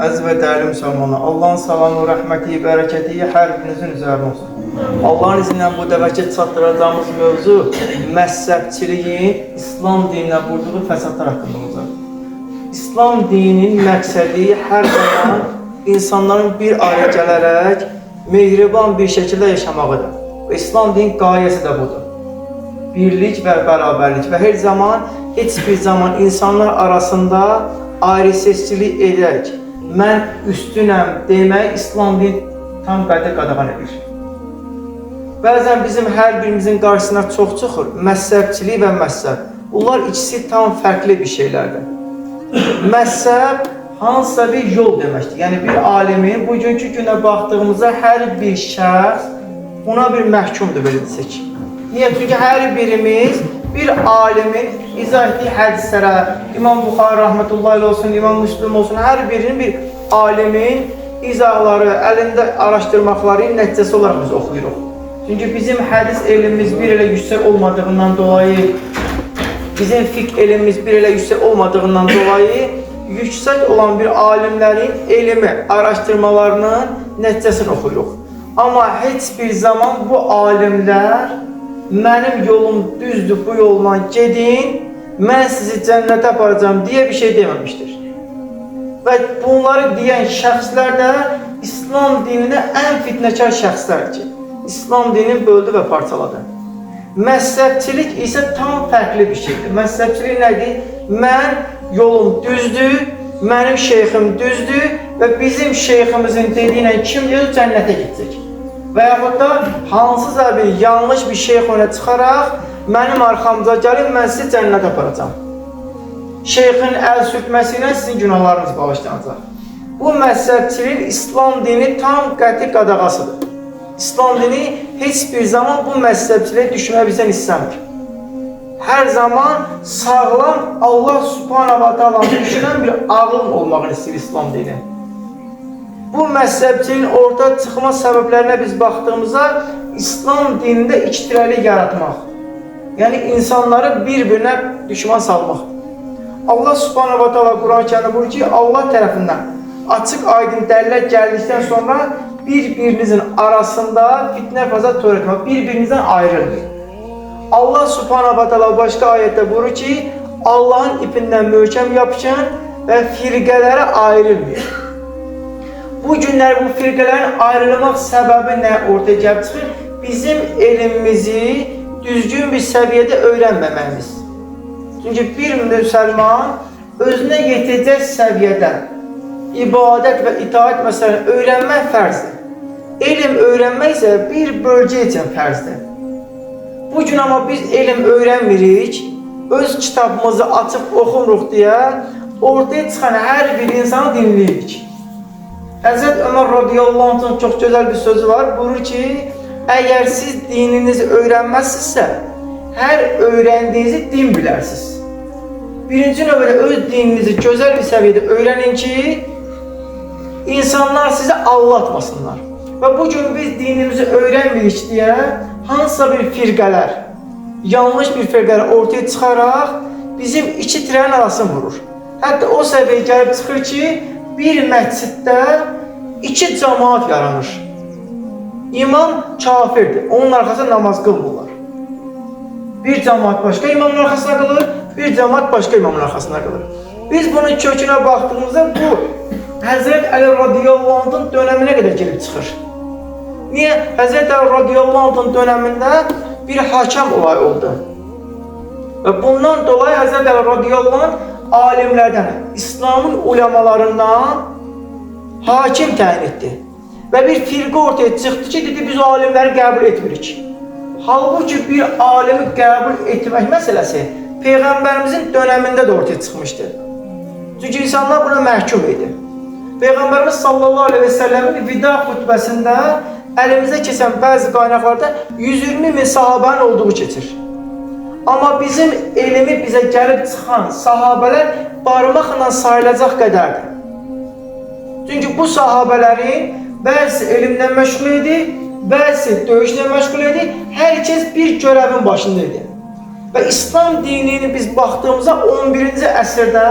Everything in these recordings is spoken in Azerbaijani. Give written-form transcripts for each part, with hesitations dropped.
Əziz və dəyərli müsəlmanlar, Allahın salamı, rəhməti, bərəkəti hər birinizin üzərinə olsun. Allahın izni ilə bu dəvəki çatdıracağımız mövzu məzhəbçiliyin İslam dininə vurduğu fəsadlar haqqında olacaq. İslam dininin məqsədi hər zaman insanların bir araya gələrək mehriban bir şəkildə yaşamağıdır. Və İslam dinin qayəsi də budur. Birlik və bərabərlik və hər zaman, heç bir zaman insanlar arasında ayrı seçkilik edərək mən üstünəm demək İslam dini tam qəti qadağan edir. Bəzən bizim hər birimizin qarşısına çox çıxır məzhəbçilik və məzhəb. Bunlar ikisi tam fərqli bir şeylərdir. Məzhəb hansısa bir yol deməkdir. Yəni bir alimin bugünkü günə baxdığımızda hər bir şəxs buna bir məhkumdur belə desək. Niyə? Çünki hər birimiz bir alimin izah etdiyi hədislərə, İmam Buxari rahmetullahi olsun, İmam Müslim olsun, hər birinin bir alimin izahları, əlində araşdırmaqların nəticəsi olaraq biz oxuyuruq. Çünki bizim hədis elmimiz bir elə yüksək olmadığından dolayı, bizim fiqh elmimiz bir elə yüksək olmadığından dolayı, yüksək olan bir alimlərin elmi, araşdırmalarının nəticəsini oxuyuruq. Amma heç bir zaman bu alimlər mənim yolum düzdür, bu yolla gedin, mən sizi cənnətə aparacağam deyə bir şey deməmişdir. Və bunları deyən şəxslər də İslam dininə ən fitnəkar şəxslərdir ki, İslam dinini böldü və parçaladı. Məzhəbçilik isə tam fərqli bir şeydir. Məzhəbçilik nədir? Mən yolum düzdür, mənim şeyxim düzdür və bizim şeyximizin dediyinə kim deyir cənnətə gedəcək. Və yaxud da hansısa bir yanlış bir şeyx önə çıxaraq mənim arxamca gəlin, mən sizi cənnətə aparacağam. Şeyxin əl sürtməsi ilə sizin günahlarınız bağışlanacaq. Bu məzhəbçiliyin İslam dini tam qəti qadağasıdır. İslam dini heç bir zaman bu məzhəbçiliyə düşməyi bizdən istəmir. Hər zaman sağlam Allah Subhanahu va Taala'nı düşünən bir ağlın olmağını istəyir İslam dini. Bu məzhəbçiliyin ortaya çıxma səbəblərinə biz baxdığımızda İslam dinində iktirəlik yaratmaq. Yəni insanları bir-birinə düşman salmaq. Allah Subhanahu va Taala Quran-ı Kərimdə buyurur ki, Allah tərəfindən açıq aydın dəlillər gəldikdən sonra bir-birinizin arasında fitnə fəsad törətmək, bir-birinizdən ayrılmayın. Allah Subhanahu va Taala başqa ayətdə buyurur ki, Allahın ipindən möhkəm yapışın və firqələrə ayrılmayın. Bu günlər bu firqələrin ayrılmaq səbəbi nə ortaya gəlib çıxır? Bizim elmimizi düzgün bir səviyyədə öyrənməməyimiz. Çünki bir müsəlman özünə yetəcək səviyyədə ibadət və itaət məsələn öyrənmək fərzdir. Elm öyrənmək isə bir bölgə üçün fərzdir. Bu gün amma biz elm öyrənmirik, öz kitabımızı açıb oxumuruq deyə ortaya çıxan hər bir insanı dinləyirik. Həzrət Ömər radiyallahu anh'ın çox gözəl bir sözü var. Buyurur ki, əgər siz dininizi öyrənməzsinizsə, hər öyrəndiyinizi din bilərsiniz. Birinci növbədə öz dininizi gözəl bir səviyyədə öyrənin ki, insanlar sizi aldatmasınlar. Və bu gün biz dinimizi öyrənmirik deyə hansısa bir firqələr, yanlış bir firqələr ortaya çıxaraq bizim iki trenin arasını vurur. Hətta o səviyyəyə gəlib çıxır ki, bir məsciddə iki cemaat yaranır. İmam kafirdir, onun arxasında namaz qılmırlar. Bir cemaat başqa imamın arxasına qılır, bir cemaat başqa imamın arxasına qılır. Biz bunun kökünə baxdığımızda bu Həzrət Əli radiyallahu anh'ın dönəminə qədər gəlib çıxır. Niyə? Həzrət Əli radiyallahu anh'ın dönəmində bir hakəm olayı oldu. Və bundan dolayı Həzrət Əli radiyallahu anh alimlərdən, İslamın ulemalarından hakim təyin etdi. Və bir firqə ortaya çıxdı ki, dedi biz o alimləri qəbul etmirik. Halbuki bir alimi qəbul etmək məsələsi Peyğəmbərimizin dönəmində də ortaya çıxmışdı. Çünki insanlar buna məhkum idi. Peyğəmbərimiz sallallahu aleyhi və səlləmin vida xutbəsində əlimizə keçən bəzi qaynaqlarda 120 min sahabənin olduğu keçir. Amma bizim elmi bizə gəlib çıxan sahabələr barmaqla sayılacaq qədərdir. Çünki bu sahabələrin bəzisi elmlə məşğul idi, bəzisi döyüşlə məşğul idi, hər kəs bir görəvin başında idi. Və İslam dinini biz baxdığımızda 11-ci əsrdə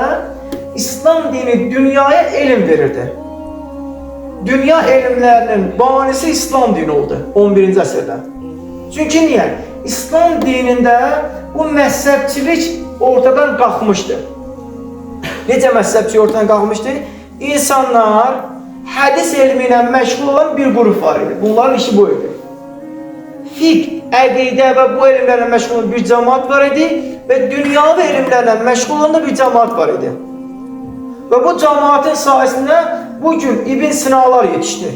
İslam dini dünyaya elm verirdi. Dünya elmlərinin banisi İslam dini oldu 11-ci əsrdə. Çünki niyə? İslam dinində bu məzhəbçilik ortadan qalxmışdı. Necə məzhəbçilik ortadan qalxmışdı? İnsanlar hədis elmi ilə məşğul olan bir qrup var idi. Bunların işi bu idi. Fiqh, əqidə və bu elmlərlə məşğul olan bir cəmaat var idi və dünyavi elmlərlə məşğul olan da bir cəmaat var idi. Və bu cəmaatın sayəsində bugün İbn Sinalar yetişdi.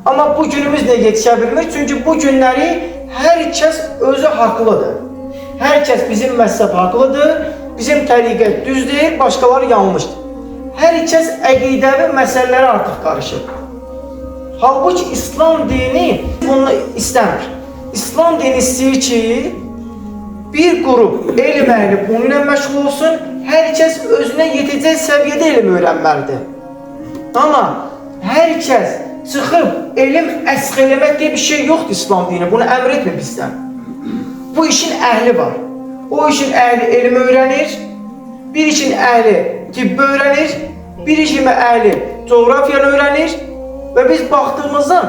Amma bu günümüz nə yetişə bilmir? Çünki bu günləri hər kəs özü haqlıdır. Hər kəs bizim məzhəb haqlıdır, bizim təriqət düzdür, başqaları yanlışdır. Hər kəs əqidəvi məsələlərə artıq qarışır. Halbuki İslam dini bunu istəmir. İslam dini istəyir ki, bir qrup elm əhli bununla məşğul olsun, hər kəs özünə yetəcək səviyyədə elm öyrənməlidir. Amma hər kəs çıxıb elm əsx eləmək deyə bir şey yoxdur İslam dini. Bunu əmr etmir bizdən. Bu işin əhli var. O işin əhli elm öyrənir, bir işin əhli tibb öyrənir, bir işin əhli coğrafiyanı öyrənir və biz baxdığımızda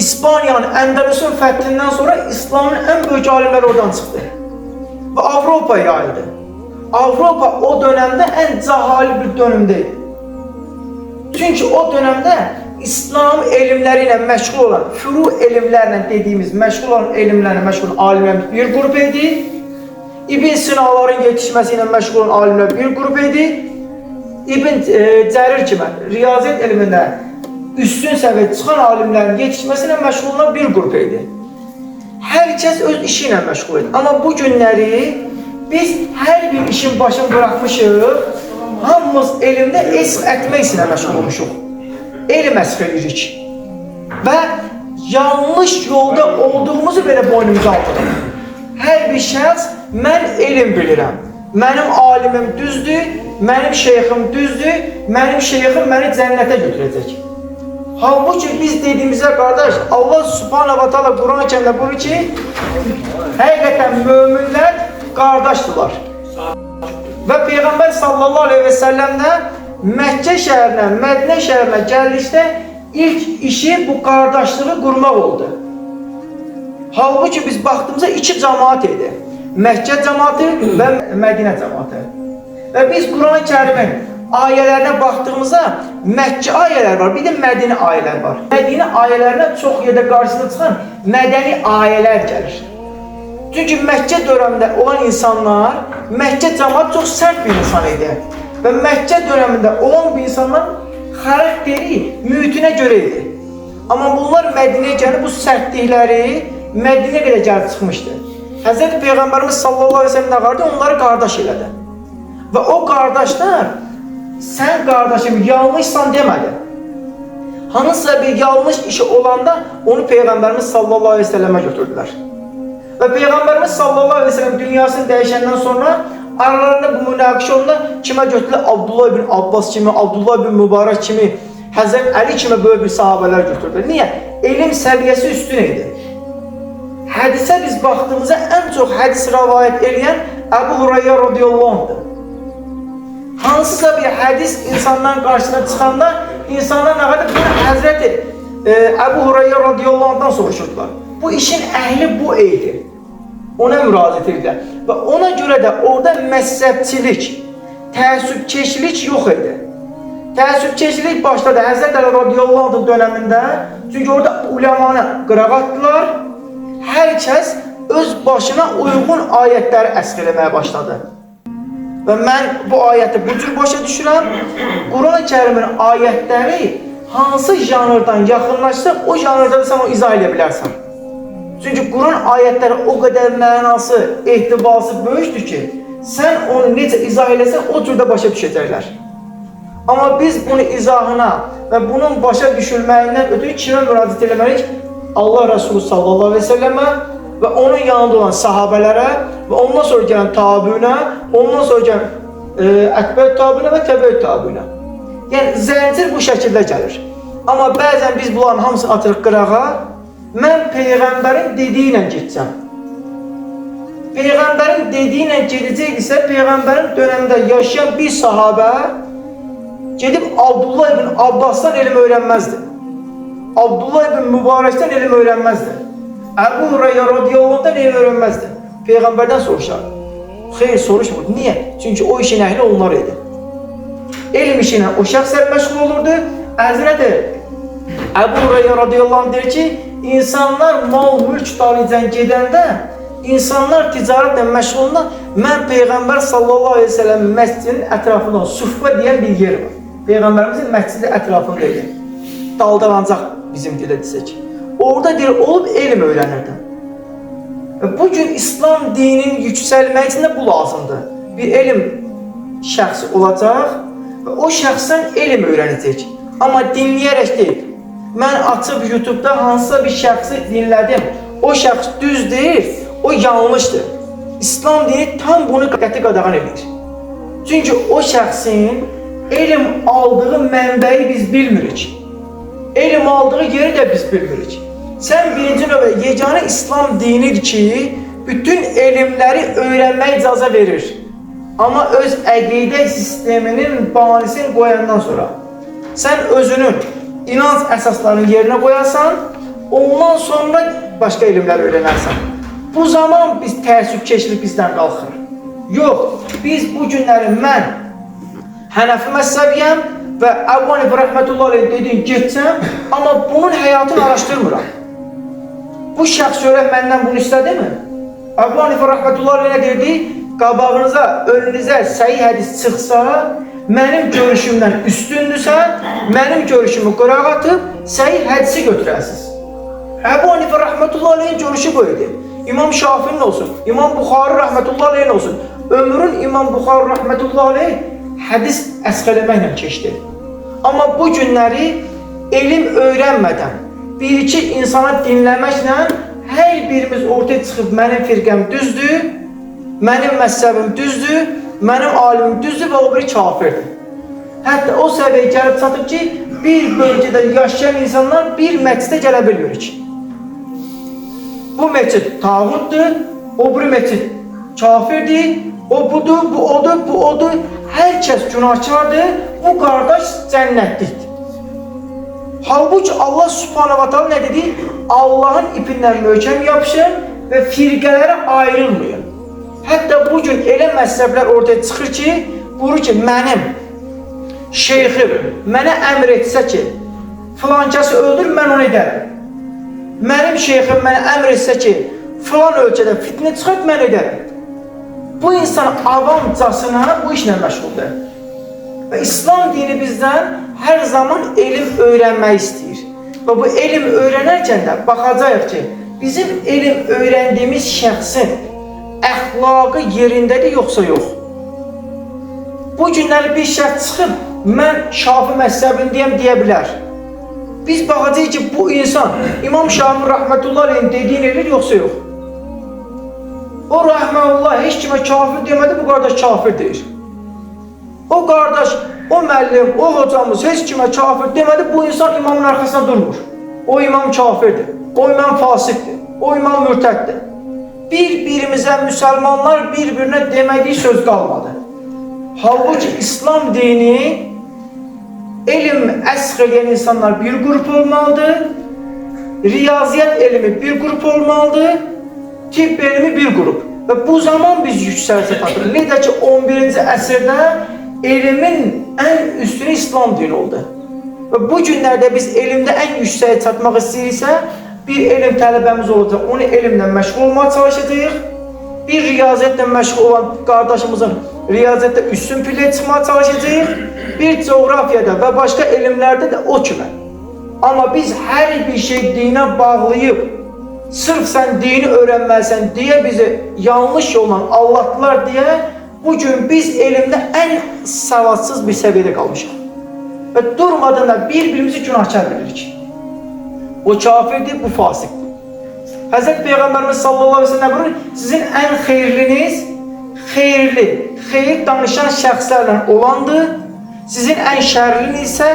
İspaniyanın Əndəlusun fəthindən sonra İslamın ən böyük alimləri oradan çıxdı. Və Avropaya yayıldı. Avropa o dövrdə ən cahali bir dönümdə idi. Çünki o dövrdə İslam elmləri ilə məşğul olan, furu elmlərlə dediyimiz məşğul olan elmlərlə məşğul olan alimlər bir qrup idi. İbn Sinaların yetişməsi ilə məşğul olan alimlər bir qrup idi. İbn Cərir kimi riyaziyyat elmində üstün səviyyədə çıxan alimlərin yetişməsi ilə məşğul olan bir qrup idi. Hər kəs öz işi ilə məşğul idi. Amma bu günləri biz hər bir işin başını buraxmışıq, hamımız elmdə esq etmək ilə məşğul olmuşuq. Elm əsr edirik. Və yanlış yolda olduğumuzu belə boynumuza alırıq. Hər bir şəxs mən elm bilirəm. Mənim alimim düzdür, mənim şeyxim düzdür, mənim şeyxim məni cənnətə götürəcək. Halbuki biz dediyimizə qardaş, Allah Subhanahu va Taala Quran-ı Kərimdə buyurur ki, həqiqətən möminlər qardaşdırlar. Və Peyğəmbər sallallahu aleyhi və səlləm də Məkkə şəhərinə, Mədinə şəhərinə gəldikdə ilk işi bu qardaşlığı qurmaq oldu. Halbuki biz baxdığımızda iki cəmaat idi. Məkkə cəmaatı və Mədinə cəmaatı. Və biz Quran-ı Kərimin ayələrinə baxdığımızda Məkkə ayələri var, bir də Mədinə ayələri var. Mədinə ayələrinə çox yerdə qarşısına çıxan mədəni ayələr gəlir. Çünki Məkkə dövründə olan insanlar, Məkkə cəmaatı çox sərt bir insan idi. Və Məkkə dövründə olan bu insanların xarakteri mühitinə görə idi. Amma bunlar Mədinəyə gəlib bu sərtlikləri Mədinəyə qədər gəlib çıxmışdı. Həzrəti Peyğəmbərimiz sallallahu əleyhi və səlləm nə vardı? Onları qardaş elədi. Və o qardaşlar sən qardaşım yanlışsan demədi. Hansısa bir yanlış işi olanda onu Peyğəmbərimiz sallallahu əleyhi və səlləmə götürdülər. Və Peyğəmbərimiz sallallahu əleyhi və səlləm dünyasını dəyişəndən sonra aralarında bu münaqişə olanda kimə götürdülər? Abdullah ibn Abbas kimi, Abdullah ibn Mübarək kimi, Həzrət Əli kimi böyük bir sahabələr götürdülər. Niyə? Elm səviyyəsi üstün idi. Hədisə biz baxdığımızda ən çox hədis rəvayət eləyən Əbu Hurayra radiyallahu anhdır. Hansısa bir hədis insanların qarşısına çıxanda insanlar nə qədər bunu Həzrəti Əbu Hurayra radiyallahu anhdan soruşurdular. Bu işin əhli bu idi. Ona müraciət edirlər. Və ona görə də orada məzhəbçilik, təəssübkeşlik yox idi. Təəssübkeşlik başladı Həzrət Əli radiyallahu anh dönəmində. Çünki orada uləmanı qırağa atdılar. Hər kəs öz başına uyğun ayətləri əsr eləməyə başladı. Və mən bu ayəti bu cür başa düşürəm. Quran-ı Kərimin ayətləri hansı janrdan yaxınlaşsa, o janrda da sən onu izah edə bilərsən. Çünki Quran ayətləri o qədər mənası, ehtibası böyükdür ki, sən onu necə izah eləsən, o cür də başa düşəcəklər. Amma biz bunu izahına və bunun başa düşülməyindən ötürü kimə müraciət eləməliyik? Allah Resulü sallallahu aleyhi ve sellem'e və onun yanında olan sahabələrə və ondan sonra gələn tabiünə, ondan sonra gələn ətbə tabiünə və təbəü tabiünə. Yəni zəncir bu şəkildə gəlir. Amma bəzən biz bunların hamısını atırıq qırağa. Mən peyğəmbərin dediyi ilə gedəcəm. Peyğəmbərin dediyi ilə gedəcəkdirsə, Peyğəmbərin dönəmində yaşayan bir sahabə gedib Abdullah ibn Abbasdan elm öyrənməzdi. Abdullah ibn Mübarəkdən elm öyrənməzdi. Əbu Hureyra radiyallahu anhdan elm öyrənməzdi. Peyğəmbərdən soruşardı. Xeyr, soruşmurdu. Niyə? Çünki o işin əhli onlar idi. Elm işinə o şəxslər məşğul olurdu. Həzrəti Əbu Hureyra radiyallahu anh deyir ki, insanlar mal, mülk dalıcan gedəndə, insanlar ticarətlə məşğul olanda, mən Peyğəmbər sallallahu aleyhi ve sellem məscidinin ətrafında Suffə deyən bir yer var. Peyğəmbərimizin məscidi ətrafında idi. Daldalanacaq bizim dilə desək. Orada deyir, olub elm öyrənirdim. Bugün İslam dininin yüksəlməyi üçün də bu lazımdır. Bir elm şəxsi olacaq və o şəxsdən elm öyrənəcək. Amma dinləyərək deyil. Mən açıb YouTube-da hansısa bir şəxsi dinlədim. O şəxs düz deyir, o yanlışdır. İslam dini tam bunu qəti qadağan edir. Çünki o şəxsin elm aldığı mənbəyi biz bilmirik. Elm aldığı yeri də biz bilmirik. Sən birinci növbədə yeganə İslam dinidir ki, bütün elmləri öyrənməyə icazə verir. Amma öz əqidə sisteminin banisini qoyandan sonra sən özünün inanc əsaslarını yerinə qoyarsan, ondan sonra başqa elmlər öyrənərsən. Bu zaman biz təəssübkeşlik bizdən qalxır. Yox, biz bu günləri mən Hənəfi məzhəbiyəm və Əbu Hanifə rəhmətullah əleyh dediyin getsən, amma bunun həyatını araşdırmıram. Bu şəxs görə məndən bunu istədimi? Əbu Hanifə rəhmətullah əleyh nə deyirdi? Qabağınıza, önünüzə səhih hədis çıxsa, mənim görüşümdən üstündürsə, mənim görüşümü qırağa atıb səhih hədisi götürəsiniz. Əbu Hanifə rəhmətullah əleyhin görüşü bu idi. İmam Şafinin olsun, İmam Buxarı rəhmətullah əleyhin olsun. Ömrün İmam Buxarı rəhmətullah əleyh hədis əsxələməklə keçdi. Amma bu günləri elm öyrənmədən, bir-iki insana dinləməklə hər birimiz ortaya çıxıb mənim firqəm düzdür, mənim məzhəbim düzdür, mənim alimim düzdür və o biri kafirdir. Hətta o səviyyəyə gəlib çatıb ki, bir bölgədə yaşayan insanlar bir məscidə gələ bilmirik. Bu məscid tağutdur, o biri məscid kafirdir, o budur, bu odur, bu odur. Hər kəs günahkardır, bu qardaş cənnətlikdir. Halbuki Allah Subhanahu wa Taala nə dedi? Allahın ipindən möhkəm yapışın və firqələrə ayrılmayın. Hətta bu gün elə məzhəblər ortaya çıxır ki, buyurur ki, mənim şeyxim mənə əmr etsə ki, filan kəsi öldür, mən onu edərəm. Mənim şeyxim mənə əmr etsə ki, filan ölkədə fitnə çıxart, mən edərəm. Bu insan avamcasına bu işlə məşğuldur. Və İslam dini bizdən hər zaman elm öyrənməyi istəyir. Və bu elm öyrənərkən də baxacağıq ki, bizim elm öyrəndiyimiz şəxsin əxlaqı yerindədir yoxsa yox. Bu günləri bir şəxs çıxıb, mən Şafi məzhəbindəyəm deyə bilər. Biz baxacağıq ki, bu insan İmam Şafi rəhmətullah əleyhin dediyini edir yoxsa yox. O rəhməlullah heç kimə kafir demədi, bu qardaş kafir deyir. O qardaş, o müəllim, o hocamız heç kimə kafir demədi, bu insan imamın arxasında durmur. O imam kafirdir, o imam fasiqdir, o imam mürtəddir. Bir-birimizə müsəlmanlar bir-birinə demədiyi söz qalmadı. Halbuki İslam dini elm əsr eləyən insanlar bir qrup olmalıdır, riyaziyyat elmi bir qrup olmalıdır, tibb elmi bir qrup. Və bu zaman biz yüksəlişə tapırıq. Necə ki 11-ci əsrdə elmin ən üstünü İslam dini oldu. Və bu günlərdə biz elmdə ən yüksəyə çatmaq istəyiriksə, bir elm tələbəmiz olacaq, onu elmlə məşğul olmağa çalışacağıq. Bir riyaziyyatla məşğul olan qardaşımızın riyaziyyatda üstün pilləyə çıxmağa çalışacağıq. Bir coğrafiyada və başqa elmlərdə də o kimi. Amma biz hər bir şey dinə bağlayıb, sırf sən dini öyrənməlisən deyə bizi yanlış yolla aldatdılar deyə bugün biz elmdə ən savadsız bir səviyyədə qalmışıq. Və durmadan da bir-birimizi günahkar bilirik. O kafirdir, bu fasiqdir. Həzrət Peyğəmbərimiz sallallahu əleyhi və səlləm buyurur, sizin ən xeyirliniz xeyirli, xeyir danışan şəxslərlə olandır. Sizin ən şərliniz isə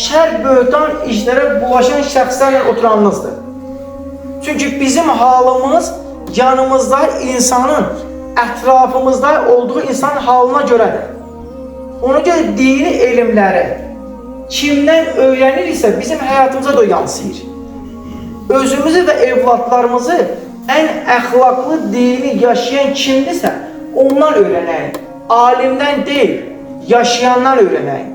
şər böhtan işlərə bulaşan şəxslərlə oturanınızdır. Çünki bizim halımız yanımızda insanın ətrafımızda olduğu insanın halına görədir. Ona görə dini elmləri kimdən öyrəniriksə bizim həyatımıza da o yansıyır. Özümüzü və evladlarımızı ən əxlaqlı dini yaşayan kimdirsə, ondan öyrənəyin. Alimdən deyil, yaşayandan öyrənəyin.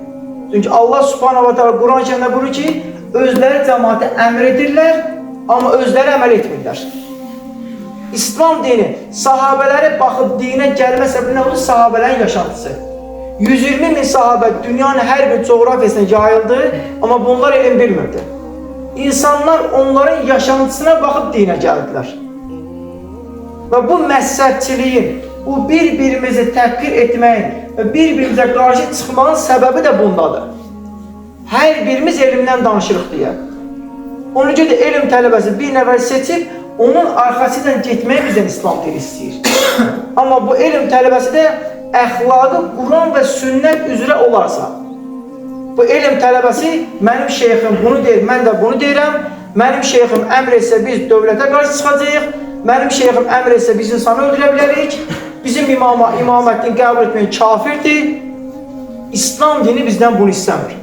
Çünki Allah Subhanahu va Taala Quran-ı Kərimdə buyurur ki, özləri cəmaatə əmr edirlər, amma özləri əməl etmirlər. İslam dini sahabələrə baxıb dinə gəlmə səbəbi nə oldu? Sahabələrin yaşantısı. 120 min sahabə dünyanın hər bir coğrafiyasına yayıldı, amma bunlar elm bilmirdi. İnsanlar onların yaşantısına baxıb dinə gəldilər. Və bu məzhəbçiliyin, bu bir-birimizi təhqir etməyin və bir-birimizə qarşı çıxmağın səbəbi də bundadır. Hər birimiz elmdən danışırıq deyə. Ona görə də elm tələbəsi bir nəfər seçib, onun arxasıyla getməyi bizdən İslam dini istəyir. Amma bu elm tələbəsi də əxlaqı Quran və sünnət üzrə olarsa, bu elm tələbəsi mənim şeyxim bunu deyir, mən də bunu deyirəm. Mənim şeyxim əmr etsə biz dövlətə qarşı çıxacağıq. Mənim şeyxim əmr etsə biz insanı öldürə bilərik. Bizim imama imamətini qəbul etməyən kafirdir. İslam dini bizdən bunu istəmir.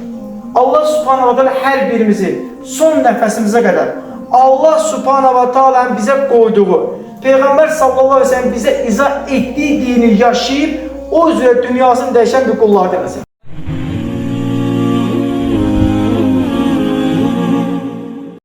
Allah Subhanahu va Taala hər birimizi son nəfəsimizə qədər Allah Subhanahu va Taala'nın bizə qoyduğu, Peyğəmbər sallallahu əleyhi və səlləm bizə izah etdiyi dini yaşayıb o üzrə dünyasını dəyişən bir qullardan eləsin.